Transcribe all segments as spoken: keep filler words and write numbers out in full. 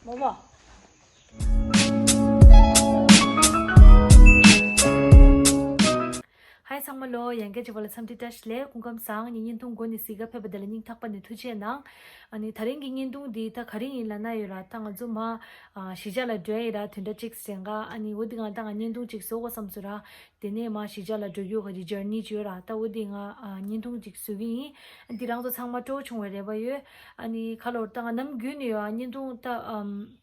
མོ་མོ། ཧའི་ཚང་མ་ལོ། ཡང་བསྐྱར་གཅིག་པ་ལ་འཚམས་འདྲི་བཀྲ་ཤིས་བདེ་ལེགས། སྐུ་ཁམས་བཟང་། ངའི་བརྙན་ཐུང་མགོ་ནས་གཟིགས་ག་ཕེབས་པ་དེ་ལ་སྙིང་ཐག་པ་ནས་ཐུགས་རྗེ་གནང་། ཨ་ནི་དེ་རིང་གི་བརྙན་ཐུང་འདི་ད་ག་རེ་ཡིན་ལབ་ན་ཡོད་ར། ད་ང་ཚོ་མ་ཨ་གཞིས་ཆགས་ལ་འགྲོ་ཡི་ར། བདུན་ཕྲག་གཅིག་ཟིན་ག་ཨ་ནི་འོ་འདི་ང་ད་ང་བརྙན་ཐུང་གཅིག་བཟོ་དགོས་བསམ་སོང་ར། དེ་ནས་མ་གཞིས་ཆགས་ལ་འགྲོ་རྒྱུ་ག་ཅིག་ཇར་ནི་ཅིག་ཡོད་ར། ད་འོ་འདི་ང་ཨ་བརྙན་ཐུང་གཅིག་བཟོ་གི་ཡིན། ཨ་འདི་རང་ཚོ་ཚང་མ་སྤྲོ་བོ་བྱུང་བའི་རེ་བ་ཡོད། ཨ་ནི་ཁ་ལོར་ད་ང་ནམ་རྒྱུན་ནས་ཡོད་ཨ་བརྙན་ཐུང་ད་ཨམ།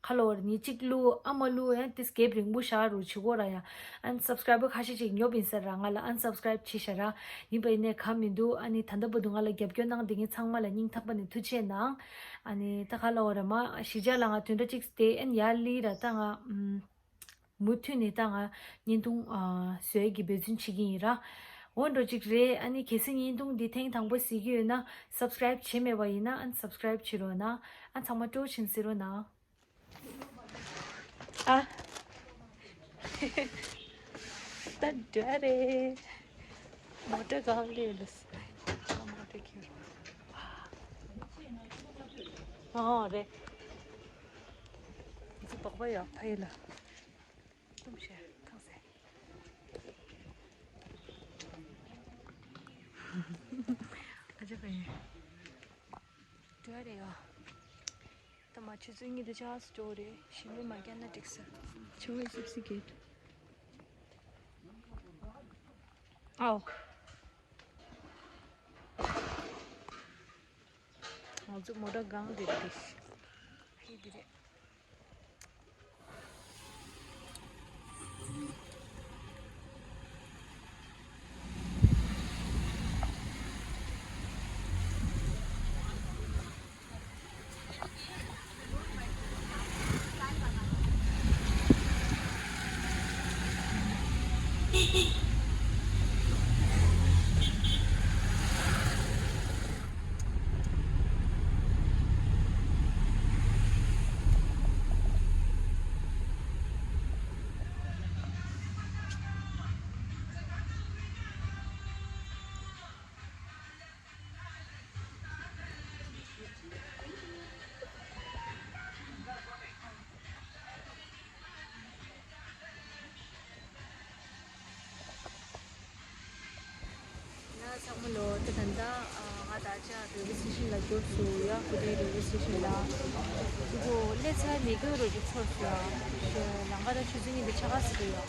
ཁ་ལོ་བར་ཉིན་གཅིག་བླུག་ཨ་མ་བླུག་ཡང་ཏིས་གེབ་རིང་པོ་ཤར་རུ་བྱེད་དགོས་ར་ཡ། ཨན་སབ་སི་ཀ་རའེ་བར་ཁ་ཤས་ཅིག་ཉོབ་ཡིན་ཟེར་ར། ང་ལ་ཨན་སབ་སི་ཀ་རའེ་བར་བྱས་ཤ་ར། ཡིན་པ་ཡིན་ནའི་ག་མི་འདུག་ཨ་ནི་ད་ལྟ་བར་དུ་ང་ལ་རྒྱབ་སྐྱོར་གནང་བསྡད་མཁན་ཚང་མ་ལ་སྙིང་ཐག་པ་ནས་ཐུགས་རྗེ་གནང་། ཨ་ནི་ད་ག་ལ་བ་ར་མ་གཞིས་ཆགས་ལ་ང་བདུན་ཕྲག་གཅིག་བསྡད་ཨན་ཡར་སླེབས་ར། ད་ང་ཨམ། མུ་མཐུད་ནས་ད་ང་བརྙན་ཐུང་ཨ་བཟོ་ཡས་ཀྱི་འབད་བརྩོན་བྱེད་ཀྱི་ཡིན་ར། འོ་འགྲོ་གཅིག་རེད། ཨ་ནི་གལ་སྲིད་བརྙན་ཐུང་འདི་ཐེངས་དང་པོ་གཟིགས་ཀྱི་ཡོད་ན་སབ་སི་ཀ་རའེ་བར་བྱས་མེད་པ་ཡིན་ན་ཨན་སབ་སི་ཀ་རའེ་བར་བྱེད་རོགས་གནང་། ཨ་ཚང་མ་སྤྲོ་བོ་བྱས་ནས་གཟིགས་རོགས་གནང་། ཨ། ད་འདྲ་རེད། མོ་ཊ་གང་ལས་ལ་སི་མོ་ཊ་ཁྱེར། ཨ་རེད། འཛི་པགས་པ་ཡག་ཕ་ཡི་ལ། ཏུམ་ཤེར་ཁང་སེ། ཨ་ཅག་ཕ་ཡི། འདྲ་རེད་ཡ། ད་མ་ཆུ་ཚོད་གཉིས་དང་ཕྱེད་ཀ་ཙམ་འགྲོ་རེད། ཞིམ་པོ་མ་བརྒྱབ་ན་འགྲིག་ས། ཆུ་བོའི་སིབ་སི་གེད། ཨའོ། ང་ཚོ་མོ་ཊ་སྒང་འདིར་འདི། ཧི་འདི་རེད། ཡ་ཚང་མ་ལོ། ད་ད་ལྟ་ང་ད་ཅག་རེལ་ཝེ་སི་ཊེ་ཤན་ལ་འབྱོར་སོང་ཡ། ཀུ་ཏི་རེལ་ཝེ་སི་ཊེ་ཤན་ལ། ཅིག་གོ་སླེབས་ཚར་མི་དགོས་རོ་ཅིག་ཚོར་སོང་ཡ། ལམ་ཁ་ད་ཆུ་ཚོད་གཉིས་དང་ཕྱེད་ཀ་ཙམ་རེད་ཡ།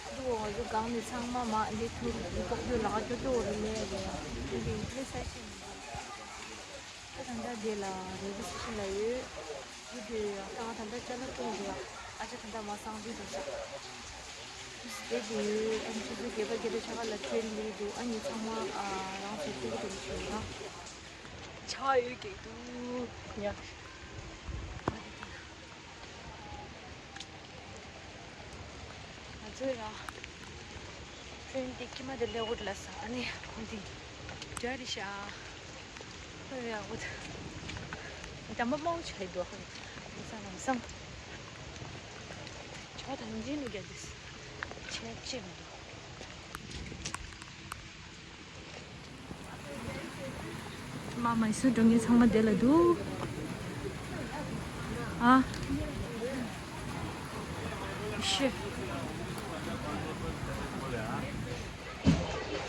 ཅིག་གོ་ང་ཚོ་སྒང་ནས་ཚང་མ་མ་སླེབས་ཐུབ་ཀྱི་ལྐོག་གྱུར་ལམ་ཁ་སྐྱོ་སྐྱོ་རེ་སླེབས་རེད་ཡ། ཀུ་ཏི་སླེབས་ཚར་ཤེས་མི་འདུག་ད་ད་ལྟ་འདི་ལ་རེལ་ཝེ་སི་ཊེ་ཤན་ལ་ཡོད། འདི་དུས་ད་ང་ད་ལྟ་ཅ་ལག་བཏུང་འདུག་ཨ་ཅག་ད་ལྟ་མ་གསང་འདི་འདུག་ས། དེ་དུས་ཨ་ནི་ཆུ་ཚོད་བརྒྱད་པ་བརྒྱད་དང་ཕྱེད་ཀ་ལ་ཊེན་སླེབས་འདུག་ཨ་ནི་ཚང་མ་ཨ་རང་ཚོ་ཚུགས་ཀྱི་འདུག་ཞུ་ན། ཆ་ཡོད་ཀྱི་འདུག་ཡ། ང་ཚོས་ར། ཕྲན་དེ་ཀྱི་མ་དེ་ལེ་འོར་ལ་ས་ཨ་ནི་ཁོང་དེ་འདྲ་རེད་ཤག་ཧོ་ཡ་འོ་ད། འདམ་པ་མང་ཆེ་འདུག་ཧོ་ཡ་ས་ལམ་སང་། ཆ་ཐང་ཅིན་ནི་རྒྱ་དེ་ཆེ་ཆེ་མི་འདུག་མ་མ་སུ་འགྲོ་ངེས་ཚང་མ་དེ་ལ་འདུག་ཨ། ཤི།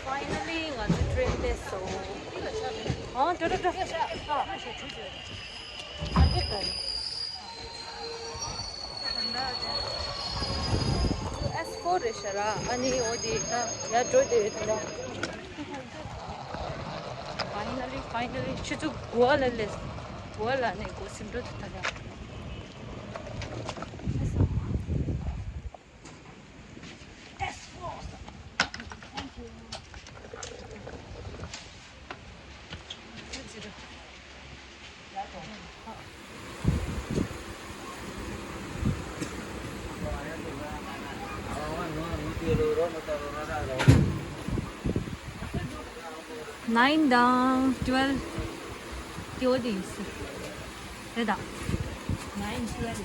Finally ང་ཚོ་ཊེན་སླེབས་སོང་། ཨ་འགྲོ་འགྲོ་འགྲོ། ཨ། ཨེས་ཕོར་རེད་ཤག་ར། ཨ་ནི་འོ་དེ་ད་ཡར་འགྲོ་དེ་ད་ར། Finally, finally ཆུ་ཚོད་དགུ་པ་ལ་སླེབས། དགུ་པ་ལ་ནས་འགོ་ཟིན་འགྲོ་དུ་ད་ར། Nine དང་twelve དེ་འོ་དེ་ཡིན་ས་རེད་ད། Nine, twelve.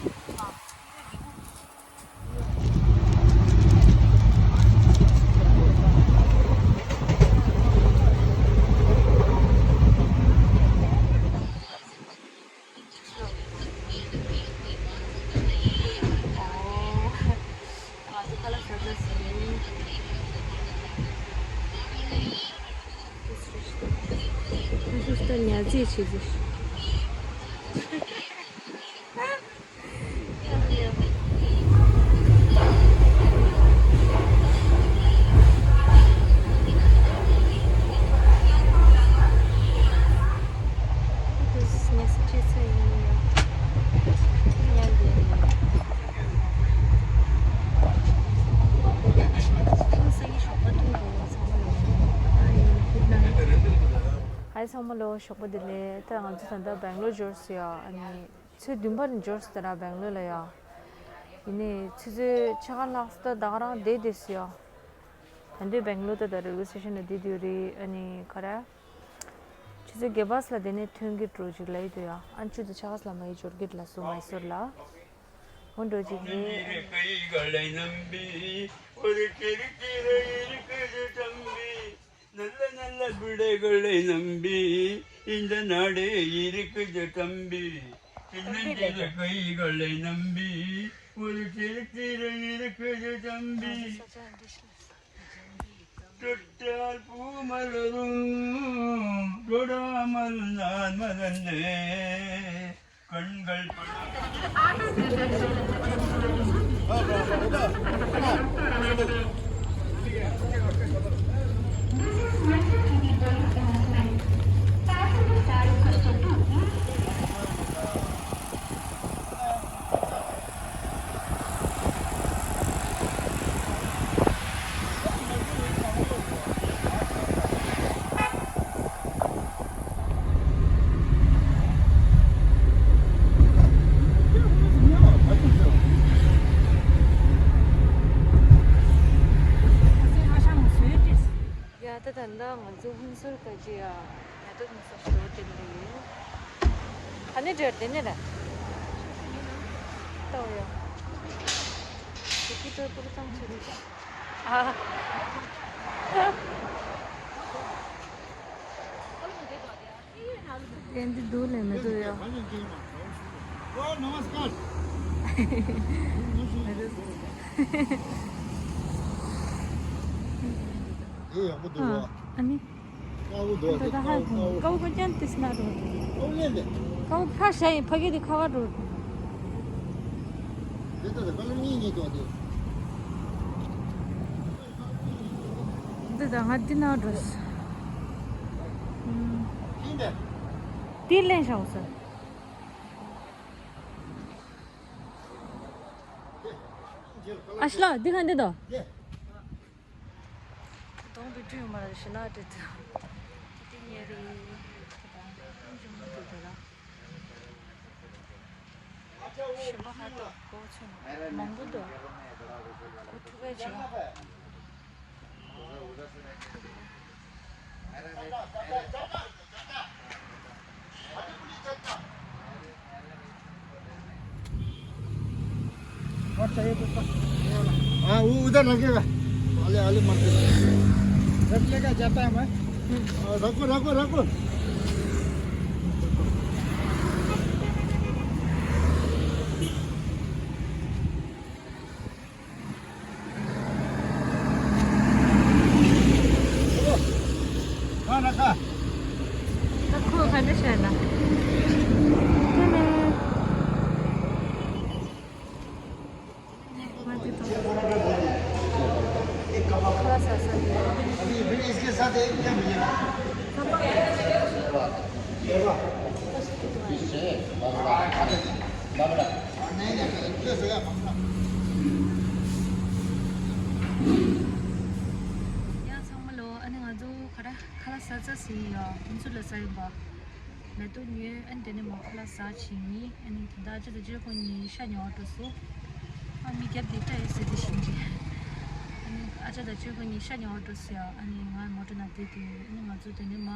ཉལ་རྩིས་བྱེད་རྩིས། ཉལ་ས་ཁྲིད་ས་ཡིན་ཡང་ཉལ་བསྡད་ཡིན། ཁོང་ས་ཡི་ཞོགས་པ་འཐུང་དགོས། ཚང་མ་ལོ། ཨ་ཡིན། Good night. ཧའི། ཚང་མ་ལོ། ཞོགས་པ་བདེ་ལེགས། ད་ང་ཚོ་ད་ལྟ་སྦེང་ལོར་འབྱོར་སོང་ཡ། ཨ་ནི་ཚོད་བདུན་པ་ནས་འབྱོར་སོང་ད་ར་སྦེང་ལོར་ལ་ཡ། ཡིན་ནའི་ཆུ་ཚོད་ཕྱེད་ཀ་ལྷག་སོང་ད་ད་ག་རང་བསྡད་བསྡད་སོང་ཡ། ད་དུང་སྦེང་ལོར་ད་ད་རེལ་ཝེ་སི་ཊེ་ཤན་ལ་བསྡད་དུས་རེད། ཨ་ནི་ག་རེ། ཆུ་ཚོད་བརྒྱད་པ་ལ་དེ་ནས་ཐོན་གྱི་འགྲོ་ཅིག་ལབ་ཡི་འདུག་ཡ། ཨ་ཆུ་ཚོད་ཕྱེད་ཀ་ལ་མ་ཡི་འབྱོར་གྱི་ལ་སོ་མའི་སོར་ལ། འོ་འགྲོ་ཅིག་རེད། ཡ་ད་ད་ལྟ་ང་ཚོ་ཧུན་སུར་ག་ཅི་ཡ། ཡ་ད་ཧུན་སུར་ཞོ་དེ་ལ་ཡོད། ཧ་ནེ་འདྲ་དེ་ནས་ལ། ཏོ་ཡ། ཁྱེད་ཀྱི་ཏོ་པུར་ཙམ་ཆུ་དེ། ཨ། དེ་འདི་འདུག་ལས་མི་འདུག་ཡ། ཨོ་ནམ་སྐར། མི་འདུག་དེ་ཡག་པོ་འདུག་ཨ། ཨ་ནི། དཀར་པོ་འདུག་ད་ད་ཧ་དཀར་པོ། གོ་དཀར་པོ། ཀ་བོ་ཀྱང་ཏིས་ན་རོ། ཨོ་ལེ་ལེ། ཀ་བོ་ཕ་ཤ་ཡིན། ཕ་གི་དེ་ཁ་བ་རོ། དེ་ད་ད་ཀ་ལོ་གཉིས་གཉིས་འདུག་དེ། འདི་ད་ང་འདི་ན་འགྲོ། ཨུམ། ཤིང་དེ། དེ་ལེན་ཤག་སོ། ཨ་ཤ་ལ་འདི་ག་འདི་དོ། དེ། གདོང་བི་ཀྲི་ཡོད་མ་རེད། ཞི་ན་དེ་དེ་དེ་ཉེ་རེད། ཞི་མ་ཧ་ཏོ་གོ་ཚུན་མང་པོ་འདུག་གོ་ཐུ་བས་བྱེད། और चाहिए तो हाँ, वो उधर रखेगा। आले, आले मत दे। रख लेगा, जाता है मैं। हाँ, रखो, रखो, रखो। ཁོ་ག་འདྲ་བྱས་ན། ང་དེ་དང་། ཁ་ལག་ཟ་ས་རེད། ཡ་ཚང་མ་ལོ། ཨ་ནི་ང་ཚོ་ག་རེ་ཁ་ལག་ཟ་ཚར་ཟིན་ཡོད། ཁོང་ཚོ་ལ་ཟ་ཡིན་པ། མེ་ཏོག་ཉོས། ཨ་ནི་དེ་ནས་མོ་ཁ་ལག་ཟ་བྱེད་ཡིན། ཨ་ནི་ད་ལྟ་ཨ་ཅག་དང་གཅེན་པོ་གཉིས་ཤ་ཉོ་བར་འགྲོ་སོང་། ཨ་མི་རྒྱབ་དེ་སྐྲ་ཡོད་ཟེར་དེ་བཞིན་རེད། ཨ་ནི་ཨ་ཅག་དང་གཅེན་པོ་གཉིས་ཤ་ཉོ་བར་འགྲོ་སོང་ཡ། ཨ་ནི་ང་མོ་ཊ་ནང་བསྡད་དེ། ཨ་ནི་ང་ཚོ་དེ་ནས་མ་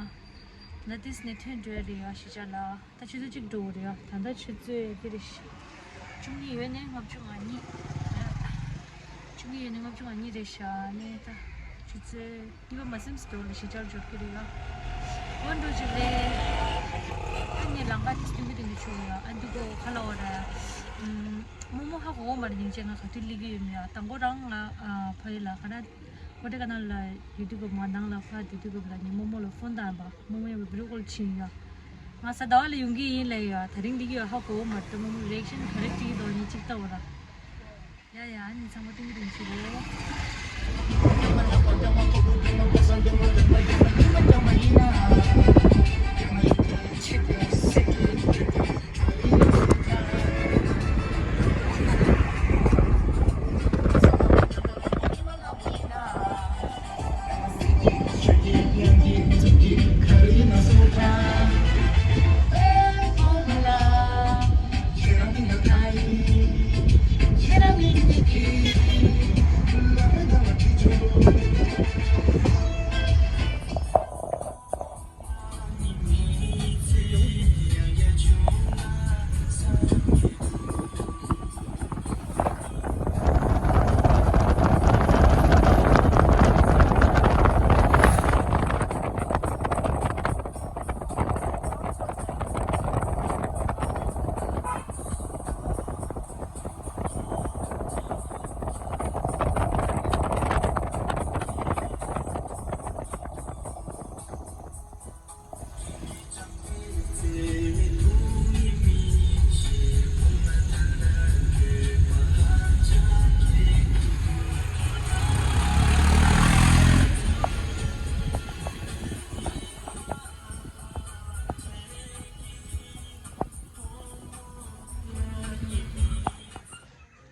ན་ཏིས་ནས་ཐོན་འགྲོ་ཡ་རེད་ཡ། གཞིས་ཆགས་ལ་ད་ཆུ་ཚོད་གཅིག་འགྲོ་གི་རེད་ཡ། ད་ལྟ་ཆུ་ཚོད་དེ་རེད་ཤག་བཅུ་གཉིས་ཡོད་ནས་ལྔ་བཅུ་ང་གཉིས། བཅུ་གཉིས་ཡོད་ནས་ལྔ་བཅུ་ང་གཉིས་རེད་ཤག་ནས་ད་ཆུ་ཚོད་གཉིས་པ་མ་ཟིན་སྐྱོ་ལ་གཞིས་ཆགས་འབྱོར་གྱི་རེད་ཡ། འོ་འགྲོ་ཅིག་རེད། ཨ་ནི་ལམ་ཁ་དེ་སྟོན་གྱི་དེ་འདྲ་བྱུང་ཡ། ཨ་འདི་གོ་ག་ལ་བ་ར། ཨུམ། རྨོ་མོ་ཧ་གོ་གོ་མ་རེད། སྙིང་རྗེ། ང་ག་དུས་སླེབས་ཀྱི་ཡོད་མེད་ཡ། དང་པོ་རང་ང་ཨ་ཕ་ཡུལ་ལ་ག་ར་ཀོ་ཌེ་ཀ་ནལ་ལ་ཡོད་དུས་སྐབས། ང་ནང་ལ་ཕར་སྡོད་དུས་སྐབས་ལ་ངས་རྨོ་མོ་ལ་ཕོན་བཏང་བ། རྨོ་མོ་ཡང་བི་ཌི་ཡོ་ཀོལ་བྱས་ཡ། ང་ས་ཟླ་བ་ལ་ཡོང་གི་ཡིན་ལབ་ཡོད། དེ་རིང་འདི་གི་ཧ་གོ་མ་ཐུབ། མོ་རི་ཨེག་ཤན་ག་རེ་སྤྲད་ཀྱི་འདུག་ནི་གཅིག་ལྟ་བ་ལ། ཡ་ཡ། ཨ་ནི་ཚང་མ་ཏིང་རིང་ཞིག་རེད།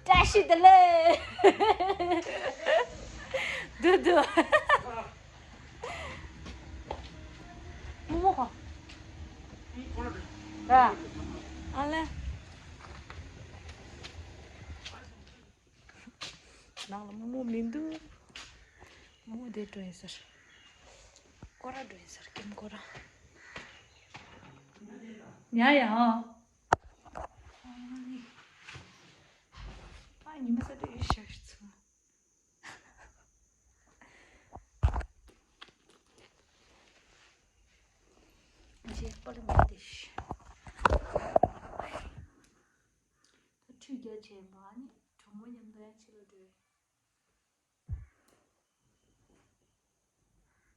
བཀྲ་ཤིས་བདེ་ལེགས། དུ་དུ། རྨོ་མོ་ཧོ། ར། ཨ་ལེ། ནང་ལ་རྨོ་མོ་མི་འདུག་རྨོ་མོ་དེ་འགྲོ་ཡིན་ཟེར། སྐོར་ར་འགྲོ་ཡིན་ཟེར། ཀེམ་སྐོར་ར། ཡ་ཡ། ཨ་ཉི་མ་ས་དེ་ཡོད་ཤག་ཚུ། ཇེ་པར་མི་དེ་ཤི། ཁྲུས་རྒྱག་བྱས་པ་ནི་གྲོགས་མོ་མཉམ་དུ་ཡང་ཕྱི་ལ་འགྲོ།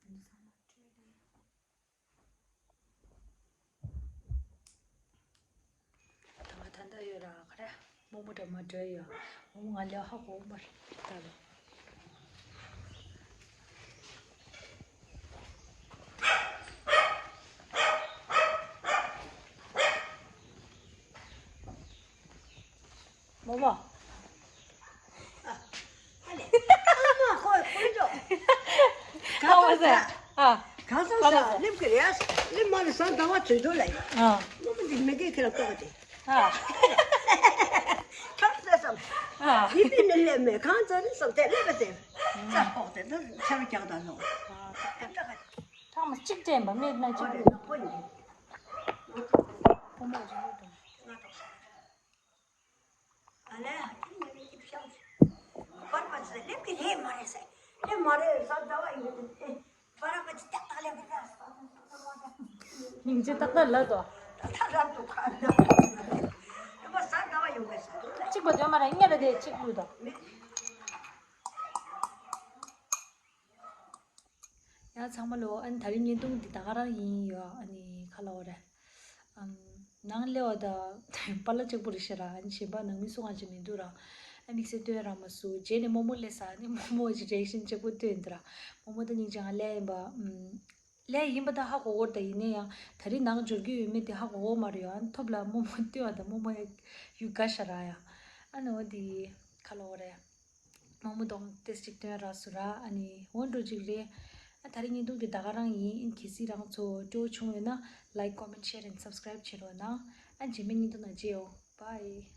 འདི་ཚང་མ་སྤྲོད་དེ། ད་ང་ད་ལྟ་ཡོད་ར་ག་རེ། རྨོ་མོ་འགྲོ་མ་འགྲོ་ཡོད། རྨོ་མོ་ང་ལ་ཧ་གོ་མ་རེད་ད་ལོ། རྨོ་མོ། ཨ་ལེ། ཨ་མ་ཁོ་ཁོ་འཇོག་ཨ་མ་ཟེར། ཨ། གང་ཚང་ས་སླེབས་ཀྱི་རེད། སླེབས་མ་རེད་ས་ཟླ་བ་བྱོས་དོ་ལ་ཡིན། ཨ། རྨོ་མོ་འདི་མི་དགེ་ཁྱེད་ལ་གཏོགས་ཏེ། ཨ། ཁྱོད་ཚོས་སམ། ཨ། ཡིན་པའི་ནི་སླེབས་མེད་གང་ཚང་རེད་སམ་དེ་སླེབས་པ་དེ། རྩ་ཕོག་དེ་ཚོ་ཆར་རྒྱག་དང་ལོ། ཨ། ཐག་མ་གཅིག་དྲན་པ་མེད་ན་གཅིག་རེད། ཁོ་ཡིན། ཕོ་མོ་རེད་དང་། ང་ཐོག་ས། ཨ་ལས་ཨ་ཁྱིམ་ནས་ཀྱིས་ཤོག་པར་པ་ཚོས་སླེབས་ཀྱི་རེད་མ་རེད་ཟེར། སླེབས་མ་རེད་ས་ཟླ་བ་ཡིན་གྱི་འདུག་སྟེ། པར་པ་ཅི་ཏག་ཏག་སླེབས་ཀྱི་རེད་ས། སྙིང་རྗེ་ཏག་ཏག་ལབ་དོ། ད་ལྟ་རབ་ཏུ་ཁ་ན། ཡོད་པ་ས་ཟླ་བ་ཡོང་གི་ས་དུ་ལ། གཅིག་པ་དོན་མ་རེད་ངེད་ལ་དེ་གཅིག་ལུས་དོ། མེད། ཡང་ཚང་མ་ལོ། ཨ་ནི་དེ་རིང་བརྙན་ཐུང་འདི་ད་ག་རང་ཡིན་ཡོད། ཨ་ནི་ཁ་ལོ་རེད། ཨམ། ནང་སླེབས་པ་དང་པཱ་ལགས་གཅིག་པུ་རེད་ཤག་ར། ཨ་ནི་གཞན་པ་ནང་མི་སུ་གང་ཅིག་མི་འདུག་ར། ཨ་དམིགས་བསལ་སྟོན་ར་མ་སུ། རྗེས་ནས་རྨོ་མོ་སླེབས་ས། ཨ་ནི་རྨོ་མོ་གི་རི་ཨེག་ཤན་གཅིག་པུ་སྟོན་འདི་ར། རྨོ་མོ་ད་སྙིང་རྗེ། ང་སླེབས་ཡིན་པ། ཨམ། སླེབས་ཡིན་པ་ད་ཧ་གོ་གོ་རེད། ད་ཡིན་ན་ཡང་དེ་རིང་ནང་འབྱོར་གྱི་ཡོད་མེད་དེ་ཧ་གོ་གོ་མ་རེད་ཡོད། ཨ་ནི་ཐོབ་ལ་རྨོ་མོ་སྟོན་པ་དང་རྨོ་མོ་ཡ་ཡུ་དགའ་ཤག་ར་ཡ། ཨ་ནི་འོ་དེ་ཁ་ལོ་རེད། རྨོ་མོ་གདོང་ཏོག་ཙམ་ཅིག་སྟོན་ར་སུ་ར། ཨ་ནི་འོ་འགྲོ་ཅིག་རེད། ཨ་དེ་རིང་བརྙན་ཐུང་འདི་ད་ག་རང་ཡིན། ཨིན་གལ་སྲིད་རང་ཚོ་སྤྲོ་བྱུང་ཡོད་ན་like, comment, share and subscribe བྱེད་རོགས་གནང་། ཨ་རྗེས་མའི་བརྙན་ཐུང་ནང་མཇལ་ཡོང་། Bye.